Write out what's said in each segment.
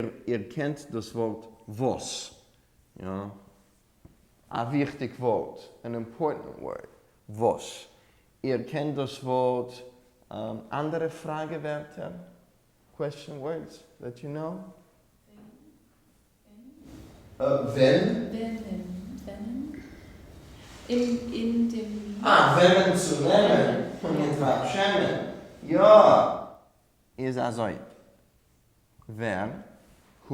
איר קענט דאס ווארט וואס, יא? א וויכטיג ווארט, an important word, וואס. איר קענט דאס ווארט אנדערע פראגע ווערטער, question words that you know? ווען? וועמען? וועמען? אין אין דעם. אה, וועמען צו נעמען און ניט פארשעמען, יא! איז אזוי, ווער, who,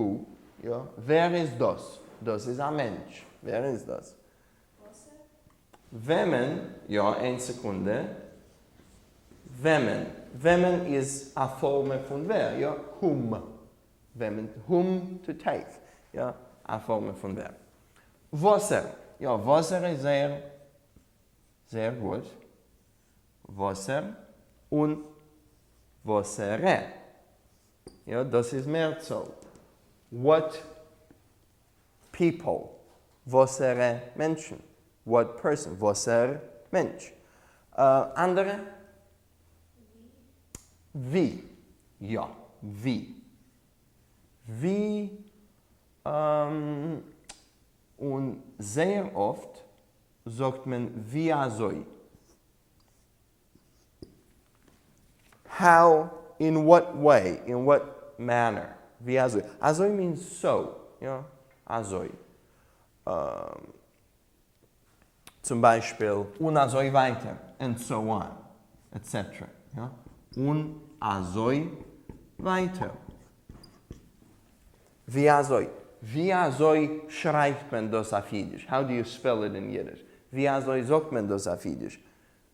יא, ווער איז דאס? דאס איז א מענטש. ווער איז דאס? וואסער? וועמען, יא, איין סעקונדע. וועמען, וועמען איז א פארמע פון ווער, יא, whom. וועמען, whom to take, יא, א פארמע פון ווער. וואסער, יא, וואסער איז זייער, זייער גוט. וואסער און וואסערע. יא, דאס איז מערצאל. What people, וואסערע מענטשן. What person, וואסער מענטש. אנדערע? ווי. יא, ווי. ווי, און זייער אפט זאגט מען ווי אזוי? How, in what way, in what manner, ווי אזוי? אזוי means so, יא, אזוי. צום ביישפיל, און אזוי ווייטער, and so on, etcetera, יא, און אזוי ווייטער. ווי אזוי? ווי אזוי שרייבט מען דאס אויף אידיש? How do you spell it in Yiddish? ווי אזוי זאגט מען דאס אויף אידיש?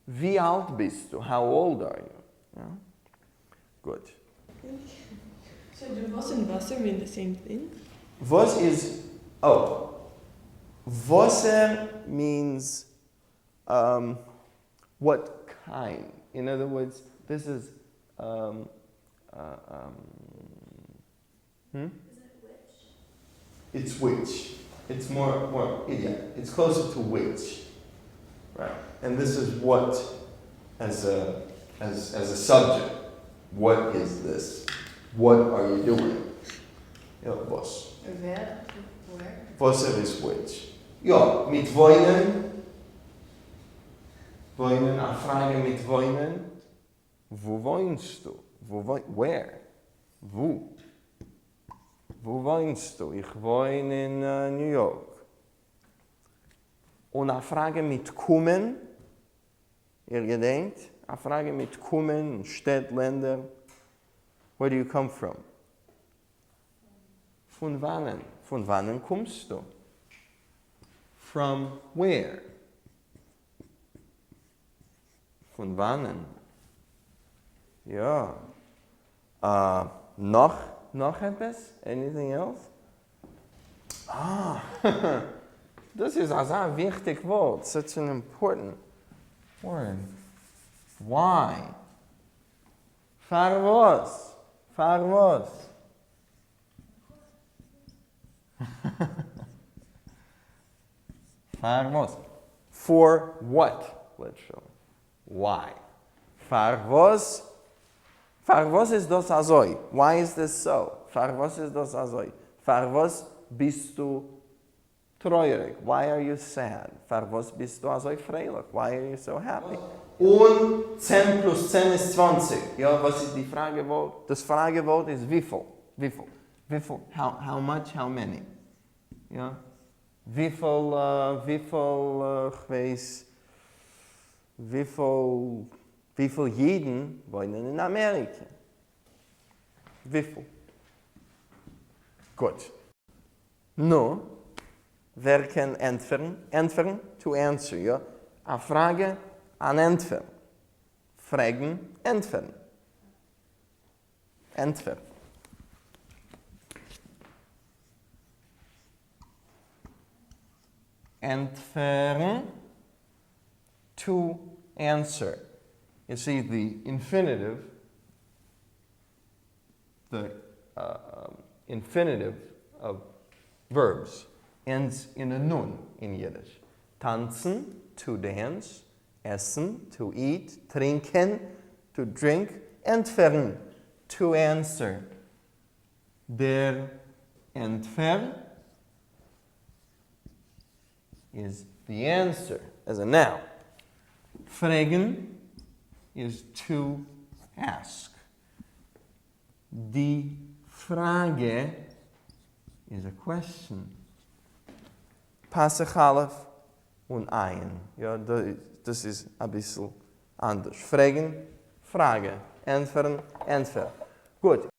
ווי אלט ביסטו? How old are you? יא? גוט. So do וואס און וואסער mean the same thing? וואס איז, oh. וואסער means what kind. In other words, this is It's which. It's more, more, yeah, it's closer to which. Right. And this is what as a, as, as a subject. What is this? What are you doing? יא, וואס? ווער? Where? וואסער איז which. יא, מיט וואוינען. וואוינען, א פראגע מיט וואוינען. וואו וואוינסטו? וואו where? וואו? וואו וואוינסטו? איך וואוין אין ניו יארק. און א פראגע מיט קומען, איר געדענקט? א פראגע מיט קומען, שטעט, לענדער. Where do you come from? פון וואנען? פון וואנען קומסטו? From where? פון וואנען? יא. נאך נאך עפעס? Anything else? אה! דאס איז אזא וויכטיג ווארט, such an important word. Why? פארוואס? פארוואס? פארוואס? For what? Literally. Why? פארוואס? פארוואס איז דאס אזוי? Why is this so? פארוואס איז דאס אזוי? פארוואס ביסטו טרויעריג? Why are you sad? פארוואס ביסטו אזוי פרייליך? Why are you so happy? און 10 פלוס 10 איז 20. יא, וואס איז די פראגע ווארט? דאס פראגע ווארט איז וויפיל? וויפיל? וויפיל? How much? How many? יא? וויפיל, וויפיל, כ'ווייס, וויפיל, וויפיל אידן וואוינען אין אמעריקע? וויפיל? גוט. נו, ווער קען ענטפערן? ענטפערן, to answer, יא? א פראגע, אן ענטפער. פרעגן, ענטפערן. ענטפער. ענטפערן, to answer. You see the infinitive, the infinitive of verbs ends in a nun in Yiddish. טאנצן, to dance, עסן, to eat, טרינקען, to drink, ענטפערן, to answer. דער ענטפֿער is the answer as a noun. פֿרעגן is to ask. די פֿראַגע is a question. פּסח אלף און עין. יא, דאס איז אביסל אנדערש. פֿרעגן, פֿראַגע. ענטפֿערן, ענטפֿער. גוט.